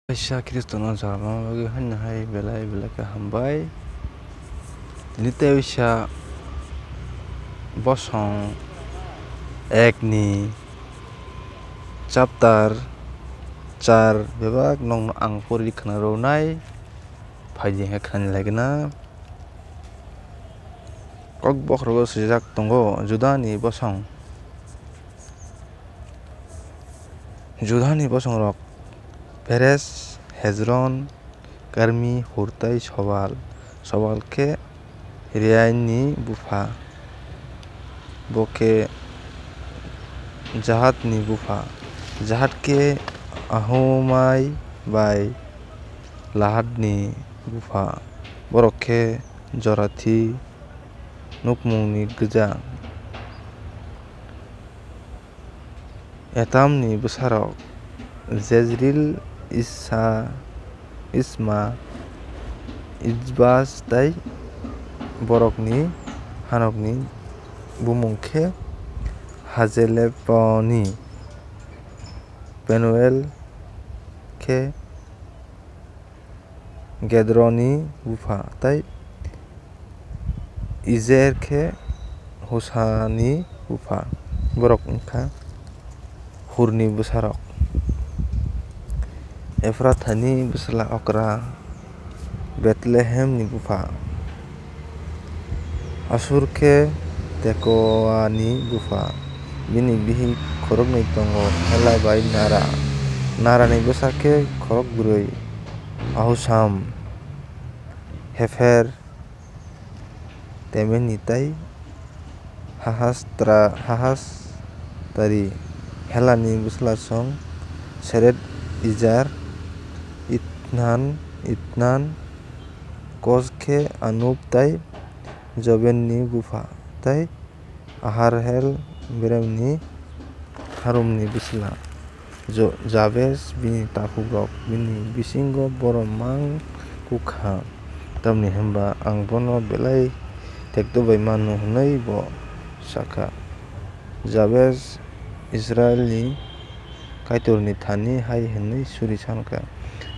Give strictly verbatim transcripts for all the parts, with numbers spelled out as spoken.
Kaisa Khristono jorma bagwi haino hai belai belai khe hambai. Tini tei waisa bosong ek ni chapter char bebak nokno ang pori khna rwnai. Phaidi hwnkhe khnani lagina. Kokbokhorogo swijak tongo Judani bosong. Judani bosongrok Peres, Hezron, Karmi, Hur tei Sobal. Sobal khe Reaini bupha, bo khe Jahatni bupha. Jahat khe Ahumai bai Lahadni bupha. Borok khe jorathi nukmungni gwja. Etamni bwsarok Jezril, Isa, Isma, Ijbas tei borokni hanokni bumung khe Hazeleponi, Penuel khe Gedroni bupha tei Ijer khe Husani bupha. Borok wngkha Hurni bwsarok. Ephrathani bwsla okra Bethlehemni bupha. Asur khe Tekoani bupha, bini bihik khoroknwi tongo, Hela bai Nara. Narani bwsa khe khorokbrwi, Ahusam, Hepher, Temeni tei Hahastra-, Hahastari. Helani bwslasong Sered, Ijar, Itnan, Itnan, Kos khe Anub tei Jobenni bupha tei Aharhel beremni Harumni bwsla Jo-, Jabes bini takhukrok, bini bisingo borok mang kuk kha. Tamni hwn ba ang bono belai tekto bai mano, hwnwi bo sa kha. Jabes Israilni Kaitorni thani hai hwnwi suri san kha,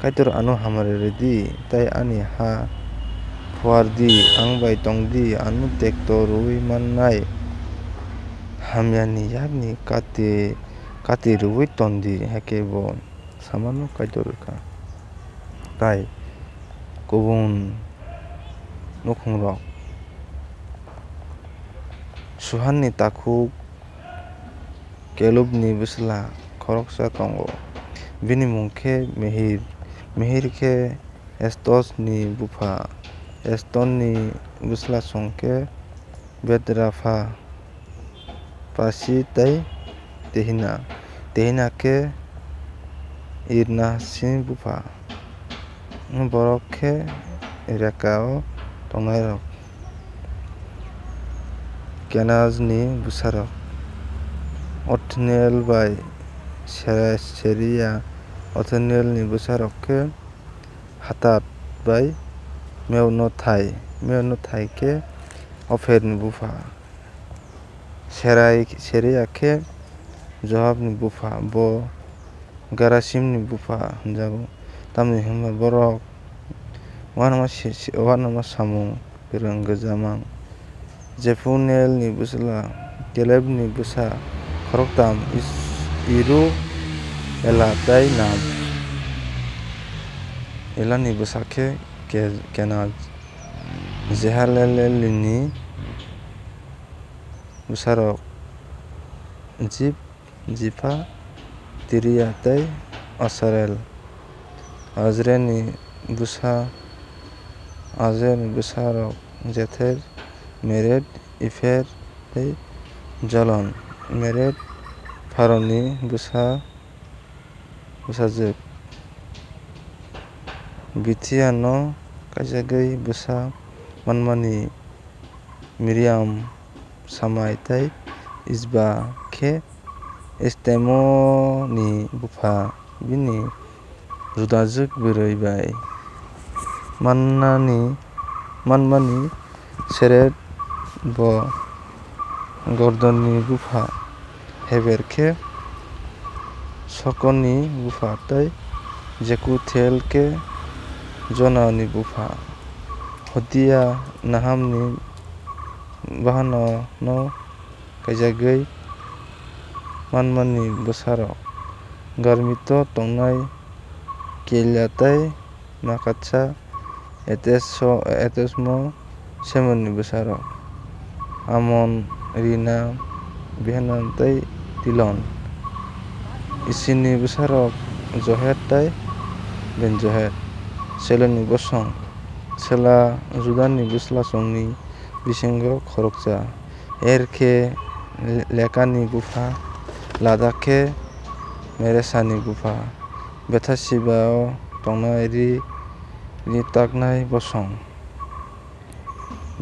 "Kaitor, ano hamari rw di tei ani ha phuar di, ang bai tong di, ano tekto rwui mannai hamyani yakni kati, kati rwui ton di." Hakhe bo samano Kaitor rw kha. Tai kubun nukhungrok Suhanni takhuk Kelubni bwsla khoroksa tongo, bini mung khe Mehir, Mehir khe Estosni bupha, Estonni bwslasong khe Betrapha, Pasi tei Tehina, Tehina khe Irnasini bupha. Borok khe Reka-o tongnairok Kenazni bwsarok, Othniel bai Sera-, Seria. Othnielni bwsarok khe Hatat bai Meonothai, Meonothai khe Opherni bupha. Serai-, Seria khe Joabni bupha, bo Gerasimni bupha hwnjago, tamni hwn ba borok uanama si-, si-, uanama samung kwrwng gwja mang. Jephunelni bwsla Kelebni bwsa khoroktham Is-, Iru, Ela tei Nam. Elani bwsa khe Ke-, Kenaz. Jehalelelni bwsarok Jip, Jipha, Tiria tei Asarel. Azreni bwsa, Azreni bwsarok Jether, Mered, Ipher tei Jalon. Mered Pharoni bwsa, bwsajwk. Bithiano kaijagwi bwsa manmani Miriam, Samai tei Isba khe Estemoni bupha, bini judajwk bwrwi bai mannani, manmani Sered bo Gordonni bupha. Heber khe Sokonni bupha tei Jekuthiel khe Jonani bupha. Hodia Nahamni bahanano kaijagwi manmani bwsarok. Garmito tongnai Keila tei Makatsa, Eteso-, Etesmo Semonni bwsarok. Amon, Rina, Behanan tei Tilon. Isinni bwsarok Johed tei Ben-Johed. Selani bosong. Sela Judani bwslasongni bisingo khoroksa. Er khe Le-, Lekani bupha, Lada khe Meresani bupha. Bethasibao tongnai ri, ri taknai bosong.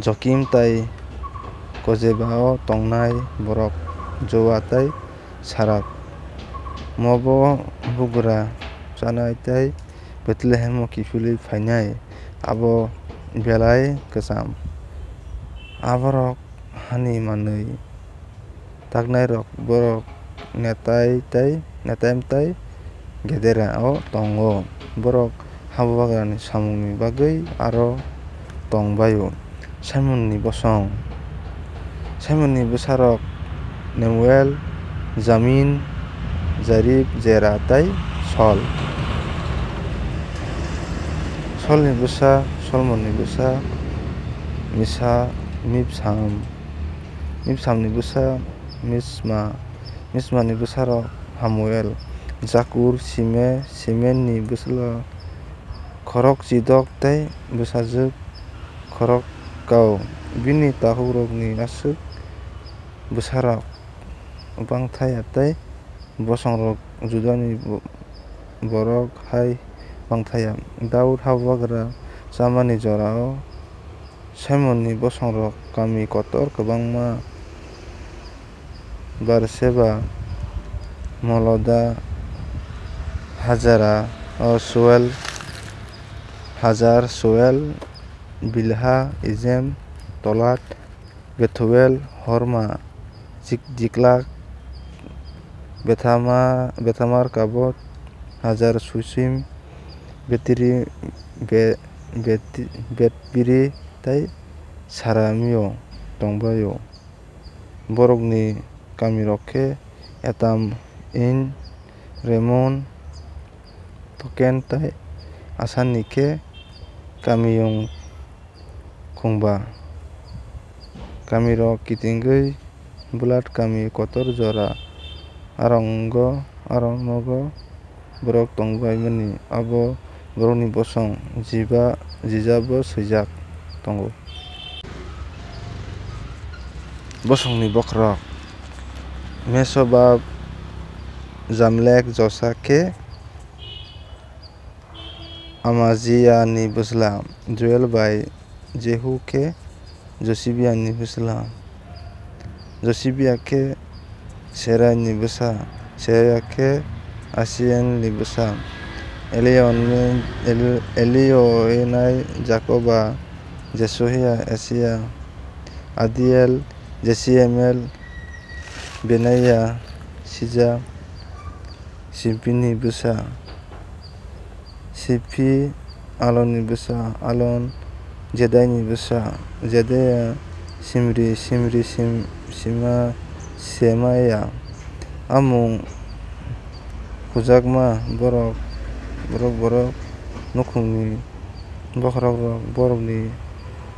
Jokim tai Kojebao tongnai borok Joa tai Sarap. Mobo bugra chanai tei Bethlehemo kiphilwi phainai, abo belai kwcham. Aborok hani manwi taknairok borok Netai tei, Netaim tei Gedera-o tongo. Borok habugrani samungni bagwi aro tong bai-o. Simonni bosong. Simonni bwsarok Nemuel, Jamin, Jarib, Jera tei Sol. Solni bwsa, Solmonni bwsa Misa, Mibsam, Mibsamni bwsa Misma, Mismani bwsarok Hamuel, Jakur, Sime, Simenni bwsla khorok Chidok tei bwsajwk khorok Kau. Bini takhukrokni aswk bwsarok Bangthaya tei bosongrok Judani bo-, borok hai Bangthaya. Daud habugra chamani jorao Simonni bosongrok kami kotor kwbangma, Barseba, Moloda, Hajara, o Soel, Hajar, Soel, Bilha, Ijem, Tolat, Bethuel, Horma, Jik-, Jiklak, Bethama-, Bethamar, Kabot, Hajar, Susim, Betiri, Be-, Beti-, Betbiri tei Saramio tongbaio. Borokni kamirok khe Etam, In, Remon, Token tei Asanni khe kamiyung khungba. Kamirok kitingwi bwlat kami kotor jora. Arongo, aro nogo borok tong bai mani, abo borokni bosong jiba, jijabo swijak tongo. Bosongni bokhorok, Mesobab, Jamlek, Josa khe Amaziani bwsla, Joel bai Jehu khe Josibiani bwsla, Josibia khe Seraini bwsa, Serai khe Asielni bwsa, Elion-, El-, Elioenai, Jakoba, Jesuhia, Asia, Adiel, Jesiemel, Benaia, Sija, Sipini bwsa, Sipi Alonni bwsa, Alon Jedaini bwsa, Jedaya Simri, Simri Sim-, Sima-, Semaya. Amung hujakma borok, borok, borok nukhungni bokhorokrok borokni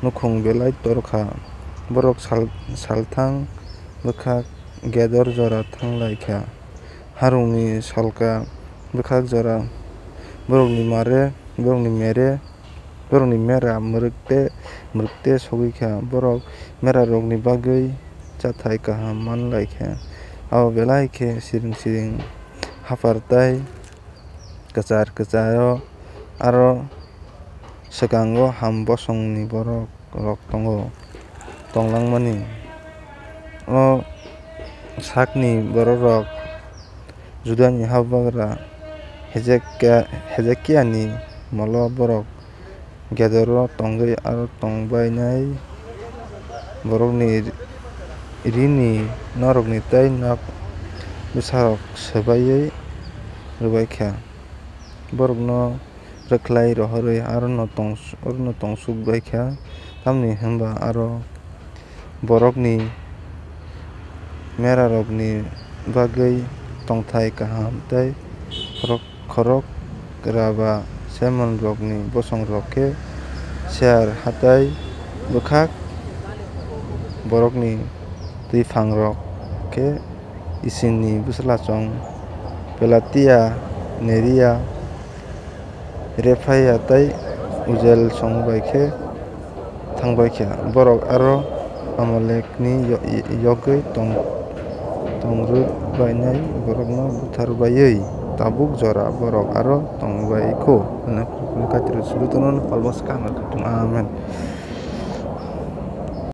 nukhung belai torkha. Borok sal-, salthang bwkhak Gedor jora thang lai kha. Harungni salka bwkhak jora borokni mare, borokni mere, borokni mera mwrwk te, mwrwk te sogwi kha. Borok merarokni bagwi chathai kaham man lai kha. Abo belai khe siring siring haphar tai kwchar kwcharo, aro swkango ham bosongni borok rok tongo, tong langmani. O sakni bororok Judani habugra Hezekia-, Hezekiani molo borok Gedoro tongwi aro tong bainai borokni rini norokni tei nok bwsarok swbaiwi rwbai kha. bórokno rwkhlai rohorwi arono tong-, arono tongsuk bai kha, tamni hwn ba aro bórokni merarokni bagwi tongthai kaham tei khorok-, khorok raba semonrokni bosongrok khe siyar hatai bwkhak, bórokni twiphangrok khe Isimni bwsajlasong Pelatia, Neria, Rephaia tei Ujelsong bai khe tháng bai kha. Bórok aro Amalekni yo-, yogwi tong-, tong rw bainai bórokno buthar baiwi tabuk jora bórok aro tong bai kho hwnwi Kaitorni sudu tongmani kolmo swkang rw kha. Amen.